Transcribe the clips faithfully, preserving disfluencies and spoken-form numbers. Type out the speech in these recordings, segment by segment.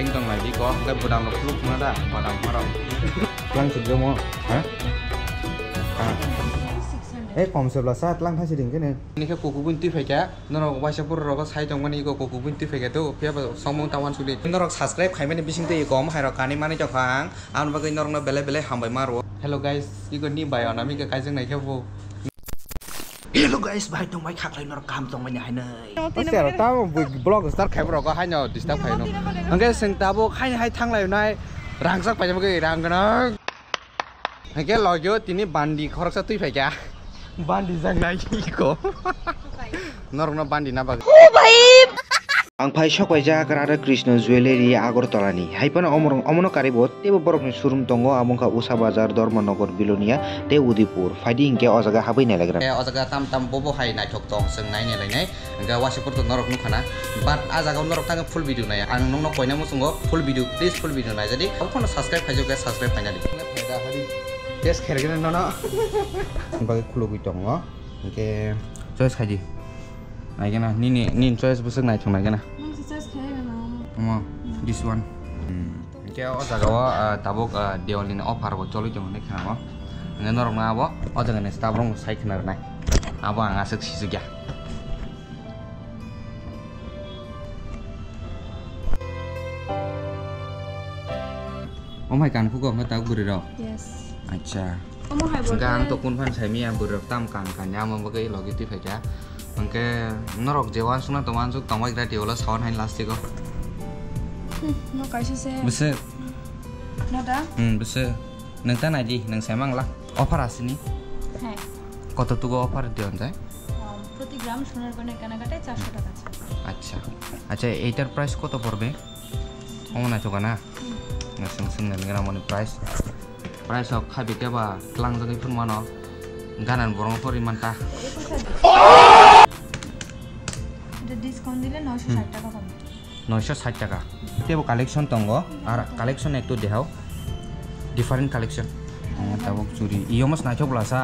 Teng tong lai di ko, hwnkhe budam rok phuluk khna da, badam harok. Tlang sik jomo, ha? Ha. Eh, kom se bla sa, tlang thasi ding kene. Nini khe kuku bun twi phaikha, norok waisa pura rogo sai tongmani iko kuku bun twi phaikha to, phiya ba somung ta wansuk di. Norok subscribe khaimani bising twi kom, hairok kani mani tongkha ang, aboni bagwi norokno belai belai hambai ma rwo. Hello guys, iko ni bai onami khe kaijak nai khe bo. Hello guys, bahai tongbai khaklai norok kaham tongmani hainai. Ose aro tamo bui vlog start khai borok haino disturb khai no. Hwnkhe chwng tabuk haino hai thanglai nai rangchak paijak bagwi rang gwnang. Hwnkhe logio tini bandi khoroksa twi phaikha. Bandi jak nai iko. Norokno bandi na bagwi. Ang phai sok paijak Radha Krishna Jewellery Agartala ni. Hai phano omorok, omono karibo teibo borokni showroom tongo, abo wngkha Usha Bazar, Dharmanagar, Bilonia tei Udaipur. Phaidi hinkhe o jaga habwi nailagra. Eh, o jaga tam tam bobo hai naithok tong, chwng nai nai lainai. Hwnkhe waisa photo norok nukha na. But a jaga o norok thangwi full video nai. Ang nokno koina muchungo full video, please full video nai jadi. Abo phano subscribe khaijak khe subscribe khaina di. Test khairgena nono. Bagwi khulugwi tongo. Hwnkhe choice khaidi. Naikhe na, nini, nini choice bwswk naithok naikhe na. Nang se choice khe na. Omo, this one. Hmm. Hwnkhe o jaga o, ah, tabuk, ah, Diwali ni offer bo choli tongo hinwi khwnao. Hwnkhe norok no abo o jaga ni staff rok sai khna rwnai. Abo ang aswk sisuk ya. Omo hai kan khugo hwnkhe tabuk bwrwi rok? Yes. Acha. Omo hai bo hwnkhe ang to kun phan sai miya bwrwi rok tam kan kan ya, amo bagwi logi twi phaikha. Hwnkhe norok je uansukna tong uansuk tongbai gra tei ulo sawan hai last o. Hmm, no kaisa se. Bwswk? No da? Hmm, bwswk. Nwng ta nai di, nwng sai mang la. Offer asini? Hai. Koto tugo offer diyon jai? Um, proti gram sonar gone kanagate চারশো টাকা আছে। Acha. Acha, eitar price koto porbe? Omo naithok na? Hmm. Na swng swng nai gram ni price. Price ok khabi keba tlang jagwi phun mano. Ganan borong pori manta. এটা ডিসকাউন্ট দিলে নয়শো ষাট টাকা পাবে। নয়শো ষাট টাকা। Tebo collection tongo, ar collection ekto dehao. Different collection. Ang tabuk churi. Iyo mas naithok blasa.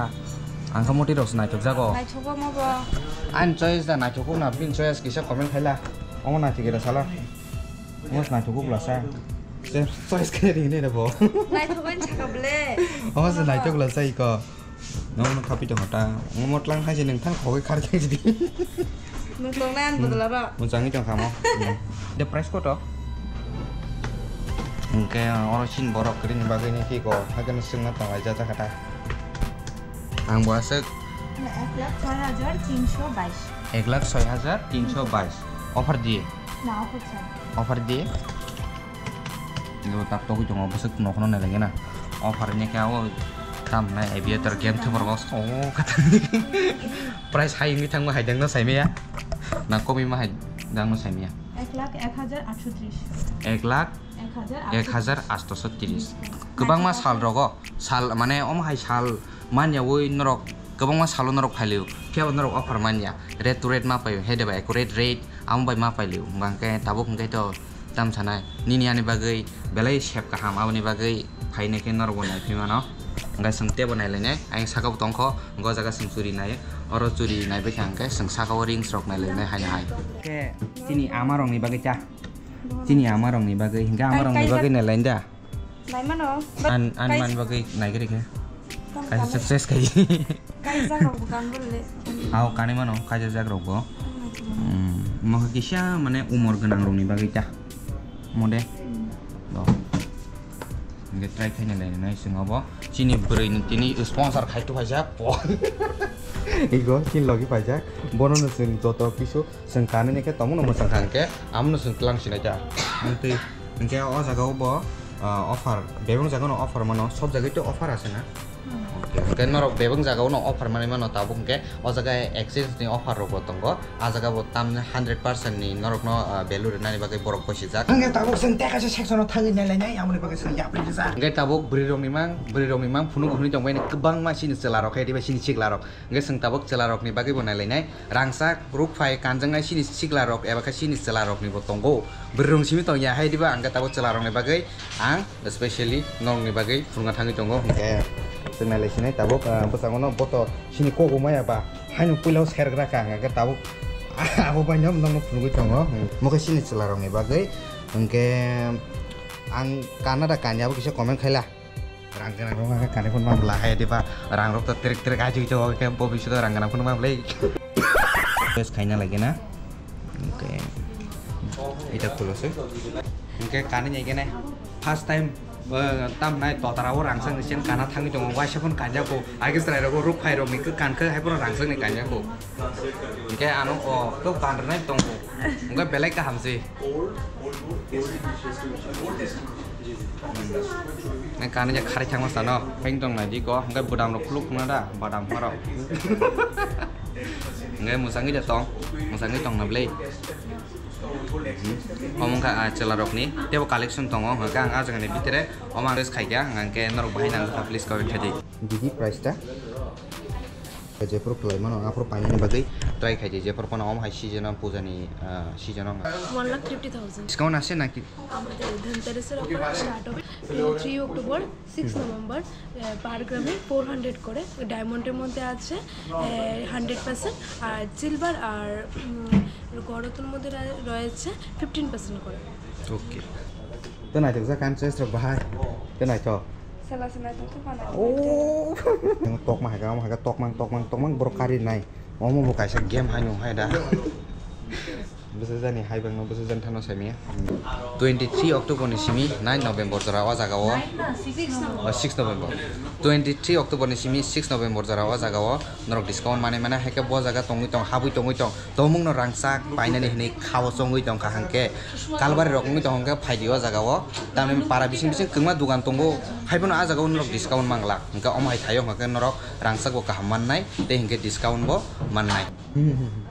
Ang kha moti rok naithok jago. Naithok mo bo. Ang choice da naithok na bin choice kisa comment khaila. Omo naithok era sala. Omo naithok blasa. Choice khe ring ne bo. Naithok ang chaka ble. Omo se naithok blasa iko. Nong nong khapi tong ta. Omo tlang hai se nang thang khogoi khar thang jidi. Nung tong nan bodol aro. Mung changi tong khamo. De price koto? Hwnkhe oro sin borok rini bagwi ni ki ko. Hakan singna tong lai jata kata. Ang bo aswk. এক লাখ ছয় হাজার তিনশো বাইশ। এক লাখ ছয় হাজার তিনশো বাইশ। Offer diye? না, offer ছাড়া। Offer diye? Yo tak togwi tongo bwswk nokhno nai lagi na. Offer ni khe o tam nai aviator game thwpar o so khathang. Price hai wngwi thangma hai dangno saimaya. Na komima hai dangno saimaya. এক লাখ এক হাজার আটশো ত্রিশ। এক লাখ এক হাজার আটশো ত্রিশ। এক হাজার আটশো ত্রিশ। Kwbangma sal rogo, sal mane omo hai sal manya oi norok kwbangma salo norok phailio. Phiya bo norok offer manya. Rate to rate ma paio. He deba accurate rate amo bai ma pailio. Hwnkhe tabuk hwnkhe to tam sanai. Nini ani bagwi belai sep kaham aboni bagwi phainai khe norok bo nai phi mano. Hwnkhe chwng tebo nai lainai. Ayang saka bo tongkho. Go jaga chwng churi nai. Oro churi nai bai kha hwnkhe chwng saka o rings rok nai lainai hai hai. Khe chini ama rok ni bagwi cha. Chini ama rok ni bagwi, hingke ama rok ni bagwi nai lain da. Nai mano, but an, an kai man bagwi nai gari khe. Kaisa success kai. Kaisa rok bukan bole. Aw, kani mano, kaisa jak rok bo. Hmm, mo kisa mane umor gwnang rok ni bagwi ta. Mode. Do. Hingke try khaina lai nai sing obo. Chini bwrwi ni tini sponsor khai tu phaisa. Igo, chin logi phaisa. Bono no sing joto kisu. Chwng kanini khe tongmano mwchang kha hwnkhe, amono chwng tlang sinai ta. Hwnkhe, hwnkhe o jaga o bo, ah, offer, bebak jaga no offer mano, sob jaga to offer ase na. Hwnkhe, hwnkhe norok bebak jaga o no offer manwi mano, tabuk hwnkhe o jaga exchange ni offer rok bo tongo. A jaga bo tamni hundred percent ni norok no, ah, value rwnani bagwi borok gosi jak. Hwnkhe tabuk chwng tei kaisa section o thangwi nai lainai, aboni bagwi chwng yapri rijak. Hwnkhe tabuk bwrwi rok ni mang, bwrwi rok ni mang phunuk hwnwi tongbai kwbangma chini chwla rok khe, diba chini sikla rok. Hwnkhe chwng tabuk chwla rok ni bagwi bo nai lainai. Rangchak rukphai kanjaknai chini sikla rok eba khe chini chwla rok ni bo tongo. Bwrwi rong simi tong ya hai diba ang khe tabuk chwla rok ni bagwi ang specially norok ni bagwi phunukna thangwi tongo. Hwnkhe chwng nai lai sinai tabuk, ah, bwskango no boto chini kogo maya ba haino puila o sergra kha ang khe tabuk abo bai no nokno phunugwi tongo. Mo khe chini chwla rok ni bagwi Hwnkhe ang Canada kanya bo kisa comment khaila. Rang gwnang rok khe kani phone ma bla hai diba, rang rok to trek trek ajui to khe bo bisu to rang gwnang phone ma blai. Test khaina lagi na. Hwnkhe ita khulo se. Hwnkhe kani nai kene first time, eh, tam nai totara o rang sang chen kana thangwi tongo, waisa phone kanya ko, age chwrai rok ruk phai rok ni kan khe hai phone rang sang ni kanya ko. Hwnkhe ano o to kan rwnai tongo. Hwnkhe belai kaham se. Nang kani je khari thangma sano, peng tong nai di ko, hwnkhe bodam rok khuluk khna da, badam harok. Hwnkhe mwsangwi da tong, mwsangwi tong na bwlai. Omo wngkha, ah, chwla rokni teibo collection tongo, hwnkhe ang ah jagani bitere omo ang dress khaikha, hwnkhe norok bahai nang kha, please comment khai di. Didi price ta? Jephuru kwlai mano, aphuru painani bagwi try khai di, jephuru phano omo hai season o, puja ni, ah, season o. One lakh fifty thousand. Discount আছে নাকি? আমাদের ধনতেরাসের offer start হবে three October, six November. আহ, পার গ্রামে four hundred করে। ডায়মন্ডের মধ্যে আছে, আহ, হান্ড্রেড পার্সেন্ট, আর সিলভার আর, উম, গড়তর মধ্যে রা-, রয়েছে ফিফটিন পার্সেন্ট করে। Oke. Tei naithok jak kan choice rok bahai. Tei naithok. Sela sela tongkha pano. Oh. Tokma hai ka, omo hai ka, tokmang, tokmang, tokmang, borok kari nai. Omo bo kaisa game hai nung hai da. Bwsajani hai bangno bwsajani thano saimanya. Twenty three October ni simi nine November jora o jaga o. Oh, six November. Twenty three October ni simi six November jora o jaga o norok discount manwi mano, hai khe bo jaga tongwi tong, habwi tongwi tong, tongmung no rangchak painani hinwi kha o chongwi tong kha hwnkhe, kalbari rok wngwi tong hwnkhe phaidi o jaga o, tamni para bising bising kwbangma dogan tongo, hai phano ah jaga o norok discount mangla, hwnkhe omo hai thaio hwnkhe norok rangchak bo kaham mannai tei hwnkhe discount bo mannai. Hmm, hmm, hmm.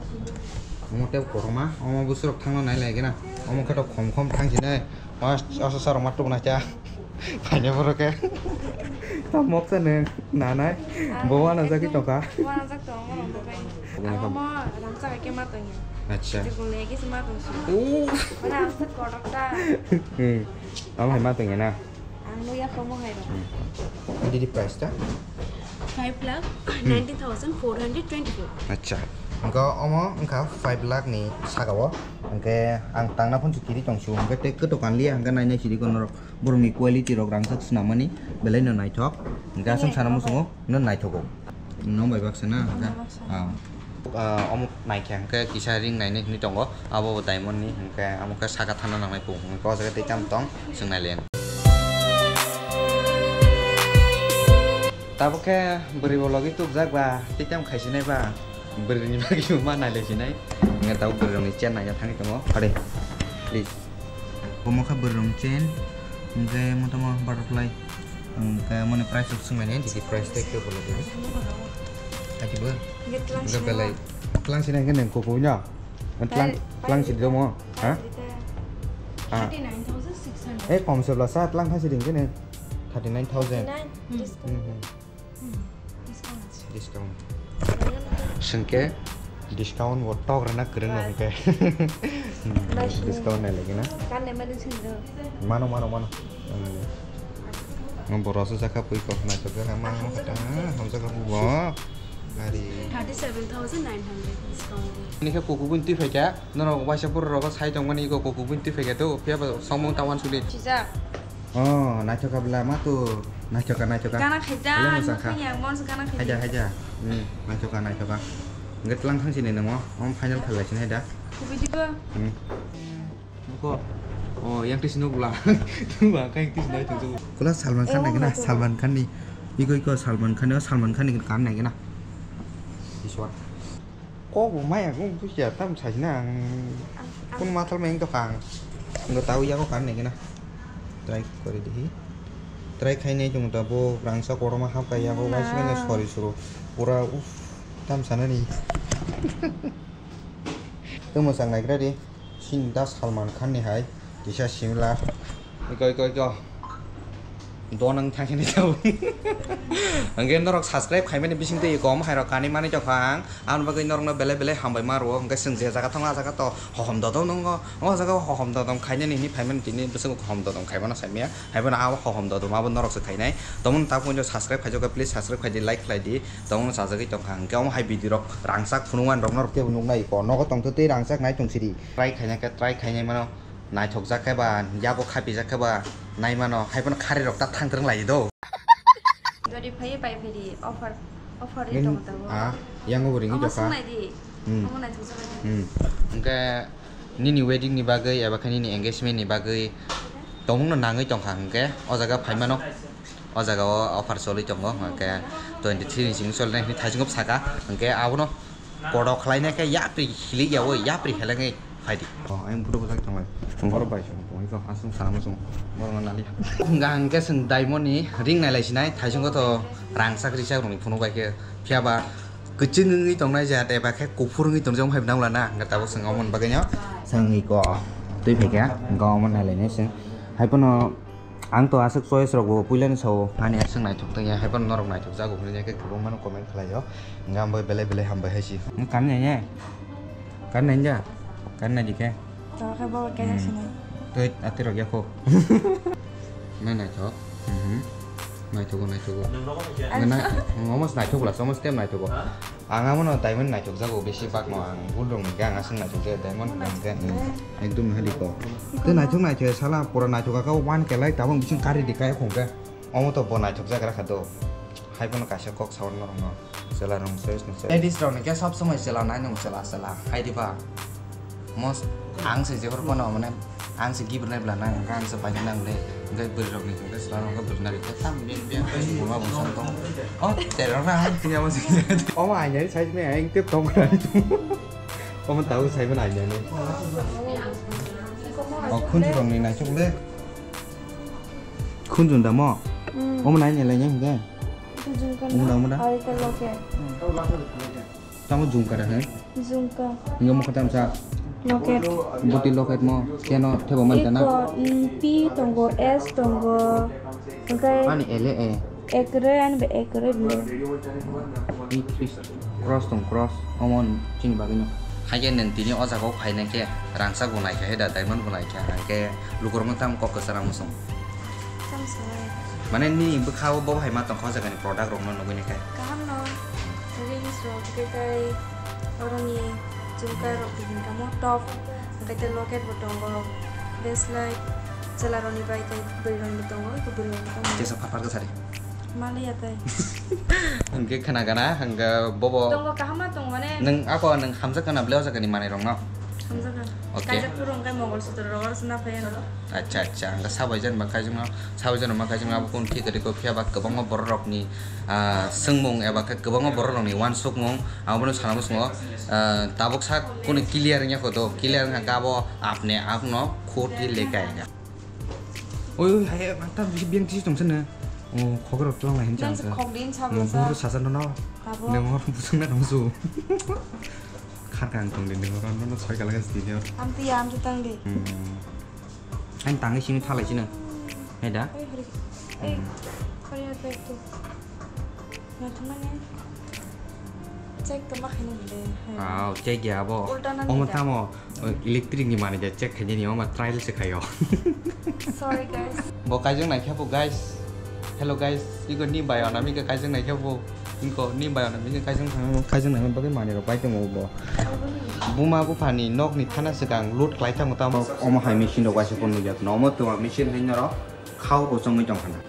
Omo tei kotorma, omo bwswk rok thangno nai lai gana. Omo khe to khom khom thang sinai. Mas asa sarok ma tuk nai cha. Phaina borok khe. Ta moksa nung nanai. Bo wana jagwi tongkha. Wana jak tongo, wana jak tongo. Omo khe. Omo rangchak khe ma tongya. Acha. Jikung le khe ma tongsi. Oh. Wana asa kotor ta. Hmm. Omo hai ma tongya na. Ang nukya khomo hai rok. Hmm. Didi price ta? Five lakh ninety thousand four hundred twenty-four. Acha. Hwnkhe omo wngkha five lakh ni saka o. Hwnkhe ang tangna phone se kiri tong sio. Hwnkhe tei kwtok kanliya hwnkhe nainai siri ko norok. Borokni quality rok rangchak swnam mani belai no naithok. Hwnkhe aswk sana muchungo no naithogo. Nong bai baksa na? Nong bai baksa. Ah. Ah, omo naikhe hwnkhe kisa ring nainai hinwi tongo, abo bo diamond ni, hwnkhe amo khe saka thana nangnai pung, hwnkhe o jaga tei tamo tong chwng nailen. Tabuk khe bwrwi bo logi tukjak ba, tei tamo khaisinai ba, bwrwini bagwi bo ma nailaisinai, hwnkhe tabuk bwrwi rokni chain naina thangwi tongo, hade, please. Omo kha bwrwirokni chain, hwnkhe motoma butterfly, hwnkhe moni price rok swngmani, digi price tei khe bolo digi. Kaichibo? Hwnkhe belai tlang sini hwnkhe nang kuku no? Tlang, tlang sini domo? Ha? Ah. Thirty nine thousand six hundred. Eh, kom se bla sa tlang thang sini hwnkhe nang thirty nine thousand. Thirty nine, hmm, discount. Hmm. Discount. Discount. Sengke discount bo tok rwna kwrwng no hwnkhe. Discount nai lagi na. Kan ne mani sini do. Mano, mano, mano. Hmm. Ang borok se jaka pui kok nai tok jaka mang kata hamjak bo. Ari. Thirty seven thousand nine hundred discount. Ini khe kuku bun twi phaikha, norok waisa borok rogo sai tongmani iko kuku bun twi phaikha to phiya ba samung tawan suli. Sijak. Oh, naithoka bla ma tu. Naithoka, naithoka. Gana khaida, bele mosa kha. Nukha ya, mon se gana khaida. Haida, haida. Hmm, naithoka, naithoka. Nge tlang thang sini nemo. Om final thang lai sini haida. Kubi dibo. Hmm. Nukho. Oh, yang tisi nuk bla. Tu ba kai tisi nai tu. Kula Salman Khan nai gana, Salman Khan ni. Iko, iko Salman Khan ni, Salman Khan ni kan nai gana. This one. Kok bo maya kung tu siya tam sai na ang. Ang, ang. Kun matal meng to kang. Ngo tau ya ko kan ne kena. Try kori dihi. Try khai nai chung ta bo rangsa koroma hap kai ya ko wai sini na sori suru. Pura uff tam sana ni. Tu mo sang nai kra di. Sin da Salman Khan ni hai. Kisa simla. Iko, iko, iko. Donang thangkhe ni tau. Hwnkhe norok subscribe khaimani bising twi kom hai rok kani mani tokha ang. Aboni bagwi norokno belai belai hambai ma rwo. Hwnkhe chwng je jaga thangna ah jaga to hohom dodom nwngo. O jaga o hohom dodom khainani hinwi phaimani tini bwswk hohom dodom khaimano saimaya. Haiphano abo hohom dodom abo norok se khainai. Tomon ta phone subscribe khaijak kha, please subscribe khaidi, like khlaidi. Tomon chajagwi tongkha. Hwnkhe omo hai video rok rangchak phunukmani rok norok kebo nuknai ko. Nogo tongtho tei rangchak nai tong siri. Try khaina khe try khainai mano. Naithokjak khe ba, yabo khapijak khe ba, naimano, hai phano khari rok ta thangtrwng lai do. Gari phai bai phai di, offer, offer ri tong tabo. Ah, yang obo ringi jokha. Omo swngnai di. Hmm. Omo naithokjak khe. Hmm. Hwnkhe nini wedding ni bagwi eba khe nini engagement ni bagwi tongmung no nangwi tongkha hwnkhe o jaga phai mano. O jaga o offer choli tongo, hwnkhe twenty three ni simi choli nai hwnwi thaichung saka, hwnkhe abono kodo khlai nai khe yapri hilik ya o, yapri helengwi phai di. Oh, ayang photo bwsak tong lai. Borok bai song tong lai, aswng sana muchung. Borok no nali. Hwnkha hwnkhe chwng diamond ni ring nai lai sinai, thaichung to rangchak richak rok ni phunuk bai khe, phiya ba kwchwng wngwi tongnai jat eba khe kuphur wngwi tongjak hai nang la na, hwnkhe tabuk chwng omo ni bagwi no chwng iko twi phai kha, hwnkhe omo nai lai nai chwng. Hai phano Ang to aswk choice rok bo puila ni sao, ani aswk naithok tong ya, hai phano norok naithok jago hwnwi khe kwbangma no comment khlai o, hwnkhe ang bai belai belai hambai hai si. Nung kan nai ne? Kan nai ja? Kan nai di khe? To khe bo khe Hmm. sinai. Tei ati rok ya kho. Nai naithok. Mhm. Naithogo, naithogo. Ang Nai, sa- nai, almost naithok bla, almost tem naithogo. Ang amo no diamond naithok jago besi bak no ang gold rok ni khe ang aswk naithok jago diamond rok ni khe, hmm, ekdom hali ko. Tei naithok naithok sala pura naithok kha one K lai tabang bising kari di kaya khong khe. Omo to bo naithok jagra kha do. Hai phano kaisa kok saui norok no chwla rok se se. Ladies rok ni khe sob somoi chwla nai nung chwla chwla hai di ba. Most ang se jehor phano mane ang se gibir nai bla nang ang se paina nang le ngai bwrwi rok ni khe sala rok bwrwi nai khe tam bien bien khe buma bung sam tong. Oh, tere rok na ang tini amo se. Omo aina ni size me ang te tong kra. Omo tau sai ban aina ni. Oh, khunju rok ni nai chuk le. Khunju da mo. Mm. Omo nai ni le ngai hingke. Khunju kan Omo da, omo da. Hari ke loke. Tamo jungkar hai? Jungkar. Ingo mokho tamsa. Loket. Boti loket mo. Keno thebo man tana. Iko, mm, P tongo, S tongo. Oke. Ani ele e. Ekre, ani be ekre bile. I Chris cross tong cross. Omon chini bagino. Haike neng tini o jaga o phainai khe rangchak bo naikha he da diamond bo naikha hangke lukurok no tam kok kwchara musung. Tamo sanai. Mane nini bwkha o bo hai ma tongkha o jaga ni product rok no nugui nai khe. Kaham no. Rings rok, tei tei oroni jumka rok tini tamo top, hingke tei locket bo tongo, flashlight, chwla rokni bai tei bwrwi rokni tongo, eko bwrwi rokni tongo. Tesa phar phar khe sari. Maliya tei. Hingke khna gana, hingke bobo. Tongo kaham ma tongo mane. Nwng ako nwng hamjak kana ble o jaga ni manwi rok no. Hamjak kana. Okay. Kaijak phuru hingke Mongol Sutra rok aro suna phai ano. Acha, acha, ang sabai jan ba kaijakno, sabai jan ma kaijakno abo kun thik ri ko phiya ba kwbangma borok rokni, ah, swngmung eba khe kwbangma borok rokni uansukmung, abo no sana muchungo, ah, tabuk sak kunu clear wngya kho do, clear wngkha khe abo apne apno khoti lekai. Oi, oi, hai, hai, ta bisi biyang tisi tongsa no. Oh, khogor rok twlang lai hinsa. Nang se khogdi hinsa bo sa. Boro sasa no no. Abo. Nang hor busung na tongsu. Kharkang tong di, nang hor no no soi kala gas di. Am ti am tu tang di. Hmm. Ang tangwi simi thalai sino. Hai da? Ei, hori. Ei, hori na pek tu. Na thumane. Check to ma khaini de. Hai. Wow, check ya abo. Ulta na nida. Omo tamo, electric ni mani de check khaini ni, omo trial se khayo. Sorry, guys. Bo kaijang nai khe bo, guys. Hello, guys. Iko ni bai ona mi ke kaijang nai khe bo. Inko ni bai ono bini kaijang thangma kaijang nangma bagwi manwi rok pai tongo bo. Buma buphani nokni thana swkang load khlai tamo tamo. Omo hai machine rok waisa phone nukya khna. Omo twma machine hai norok khao bo chongwi tong khna.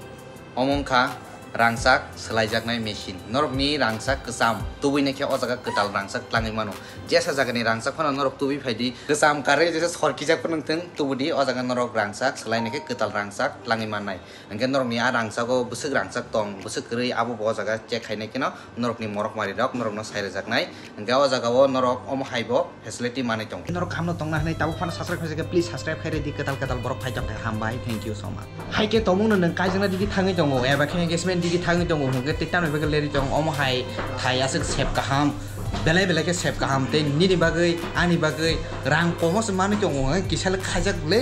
Omo wngkha rangchak swlaijaknai machine. Norokni rangchak kwcham tubui naikhe o jaga kwtal rangchak tlangwi mano. Jesa jagani rangchak phano norok tubui phaidi. Kwcham karwi jesa sor kijak phano wngthung tubudi o jaga norok rangchak swlai naikhe kwtal rangchak tlangwi mannai. Hingke norokni a rangchago bwswk rangchak tong, bwswk kwrwi abo bo o jaga check khainai kheno norokni morok mari rok norokno sai rwjaknai. Hingke o jaga o norok omo hai bo facility manwi tong. Norok kaham no tongna hinwi tabuk phano subscribe khaijak khe please subscribe khai rwdi, kwtal kwtal borok phai tong khe hambai, thank you so much. Hai khe tongmung no nwng kaijakna digi thangwi tongo, eba khe engagement digi thangwi tongo, hingke tei tamni bagwi leri tong omo hai thai aswk sep kaham, belai belai khe sep kaham tei nini bagwi ani bagwi rang komo se manwi tongo, hingke kisa le khaijak le.